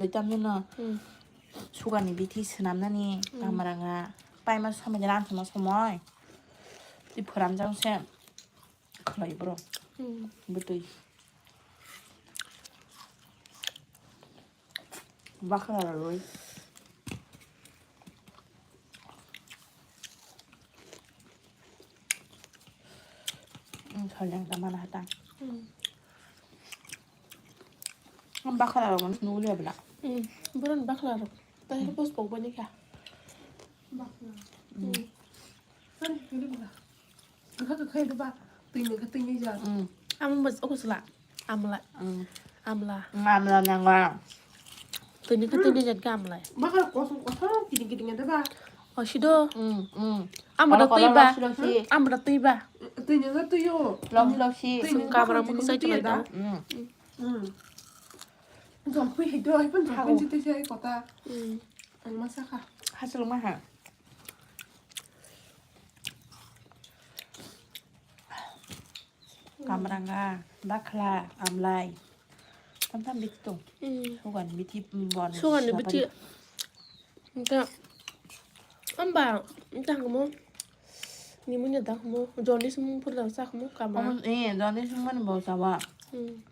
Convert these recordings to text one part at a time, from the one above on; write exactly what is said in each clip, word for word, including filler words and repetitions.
Twi tamni no Hmm. Sugar ni bithi swnamnani Hmm. Kamranga paima somoi de, rang thangma somoi twi phoramjak se khlai bro. Hmm. Bwtwi. Bakhla rwi. Solyang ta mana hata. Hmm. Bakhla rwi nuli bla. Hmm. Buran bakhla rwi. Tahir pos pok bani kha. Bakhla. Hmm. Hmm. Kan kiri bla. Kha kha kha ba. Twi ni kha twi ni ja. Hmm. Ang bas okusla. Amla. Hmm. Amla. Amla nangwa. Twi ni kha twi ni ja ka amla. Bakhla kosong kosong kiri kiri ngada ba. O sido. Hmm. Hmm. Amra twi ba. Amra twi ba. Twi ni kha twi yo. Lok lok si. Twi ni kha twi ni kha twi da. Hmm. Hmm. Jom pui hai do, hai pun jom pui jite se hai kota. Hmm. Ang masa kha. Hasil ma ha. Kamranga, bakhla, amlai. Tam tam bithi tong. Hmm. Sugan bithi bon. Sugan bithi. Enggak. Amba, entah kamu. Ni munya dah kamu. Jonis mung pura dah sah kamu kamar. Kamu eh jonis mung mana bau sawa. Hmm.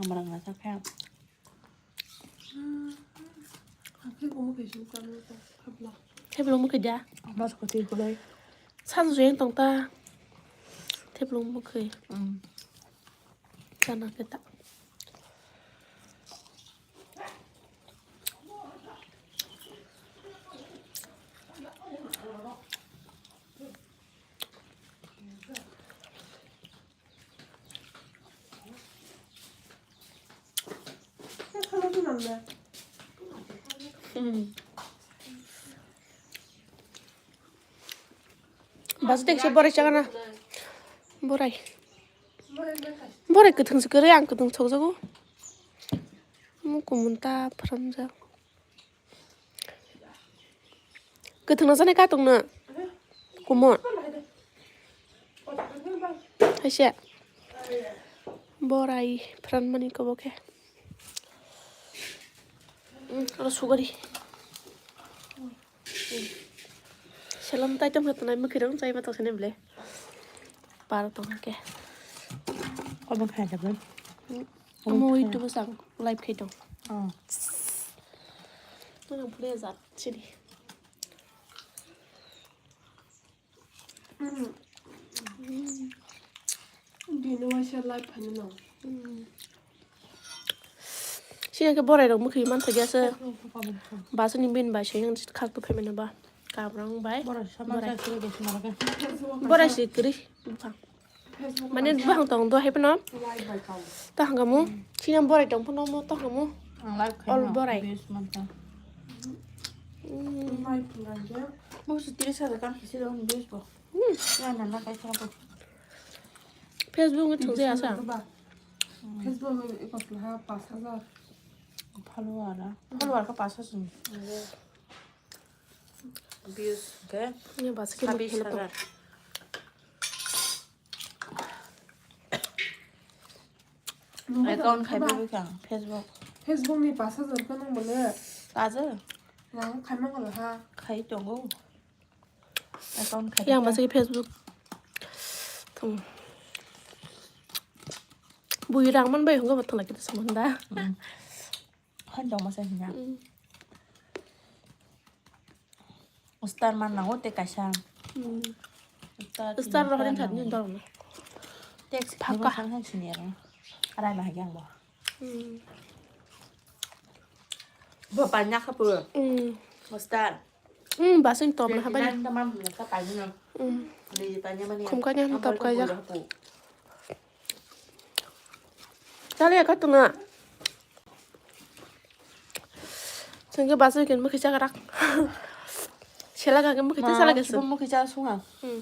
Amrang rasa kaya. Theplo mukhe ja. Mas ko twi kulai. San jeng tong ta. Theplo mukhe. Mm. Chana khe ta. Bas tek se borai chakana. Borai. Borai kwthwng se kwrwi, ang kwthwng sokjago. Mukumun ta phramjak. Kwthwngno jani katokno. Kumon. Haise. Borai phranmani kobo khe. Mm, oro sugari. Selam tai tong khe tongnai mwkhwirok chai ma tong sini ble. Par tong khe. Kobo khai da ble. Amo YouTube sang live khai tong. Oh. Nang pule jat sini. Bini waisa live phano no. Sini ke borai rok mukhi man thagi ase. Bas ni bin bai se yang khak tu phaimani ba. Kabrang bai. Borai sama Borai. Sa kiri ke sima ke. Borai si kiri. Buphang. Mane buphang tong do hai phano. Live bai kau. Ta hangamo. Sini borai tong phano mo ta hangamo. Ang live khai All no. Borai. Views man ta. Mm. Live phano je. Bo su tris hajar kam kisi do views bo. Hmm. Ya na na kai sa bo. Facebook ni thung se asa. Ba. Facebook ni ikos laha pas hajar. Follower a. Follower ka pas hajar. Views ke. Ni bas ke sabis hajar. Account khai bai kha Facebook. Facebook ni pas hajar ka nang bole. Kaja. Nang khai ma kala ha. Khai tongo. Account khai. Yang masih Facebook. Tung. Bui rang man bai hungga bathang lagi tu samanda. Hmm. Han dong masa hinya. Hmm. Star man nango te kaisa. Hmm. Star rohani thani dong. Text phaka. Arai ma hagyang bo. Hmm. Bo panya khapu. Hmm. Star. Hmm, basing top na habai. Nan tamam na ka panya. Hmm. Ni panya mani. Khum kanya top kaya. Chale ka tunga. Sengke basu ken mukhi chakrak. Sela ka ke mukhi chakrak ke. Mukhi chakrak sunga. Hmm.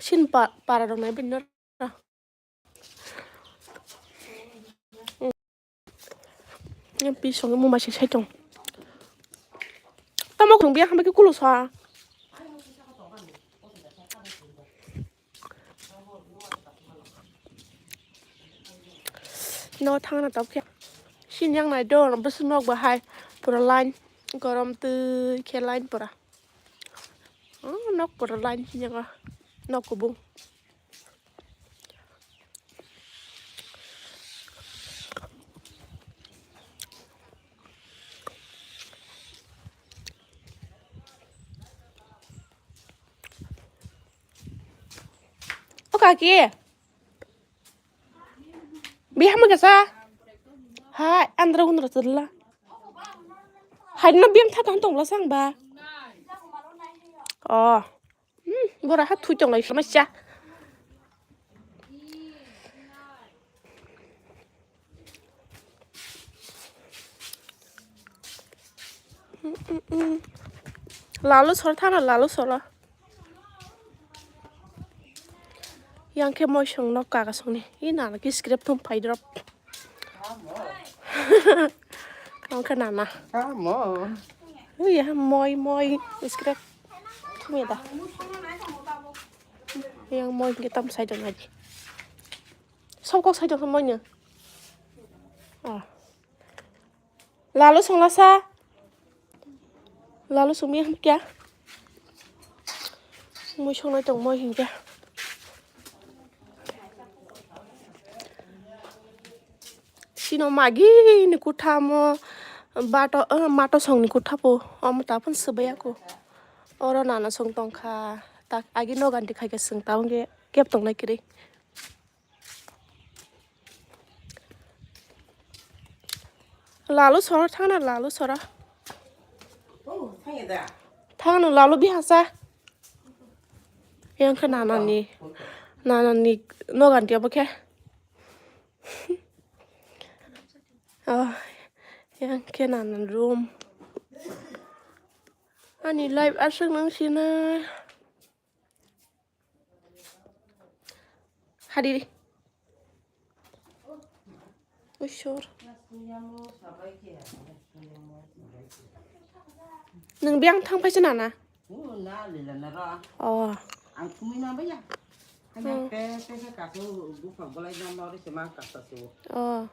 Sin pa para rok nai bin. Yang pi songi mumbai sik sai tong. Tamo khong biya hambai ke kulo sa. No thangna tap khe. Sin yang nai do, bwswk nok bahai pura line. Gorom twi khe line pura. Oh, nok pura line sin yang ah. Nok kubung. O kaki, biham kasa. Hai, andra gunra tadla. Hai, no biham thaka tongla sang ba. Oh. Hmm, bora ha thui tong lai sama cha. Hmm, hmm, hmm. Lalu sor thana, lalu sor. Yang khe moi song nok kaga song ni. Ina na ki script thum pai drop. Ang khe nana. Tamo. Ui, ya, moi, moi, iskre. Thumi da. Yang moi ke tam sai dong aji. Sok kok sai dong moi ne. Ah. Lalu song lasa. Lalu sumi ham kya? Moi song nai tong moi hin kya? Sino magi ni kutha mo bato, eh, mato song ni kutha po. Omo ta phun swbai ako. Oro nana song tong kha. Tak agi no ganti khai khe sung ta wngkhe kep tong lai kiri. Lalu sora thangna lalu sora. Thangna lalu bihasa. Yang khe nanani, nanani nogan dia bokhe. Oh, yang khe nanan room. Ani life aswk nang sina. Hadiri. Ushur. Nung biang thang paisa nana? Oh. Ang thumui ma baya. Hanya Hmm. Pe pe ke kasu buphang bolai na mori se ma kasa su. Oh.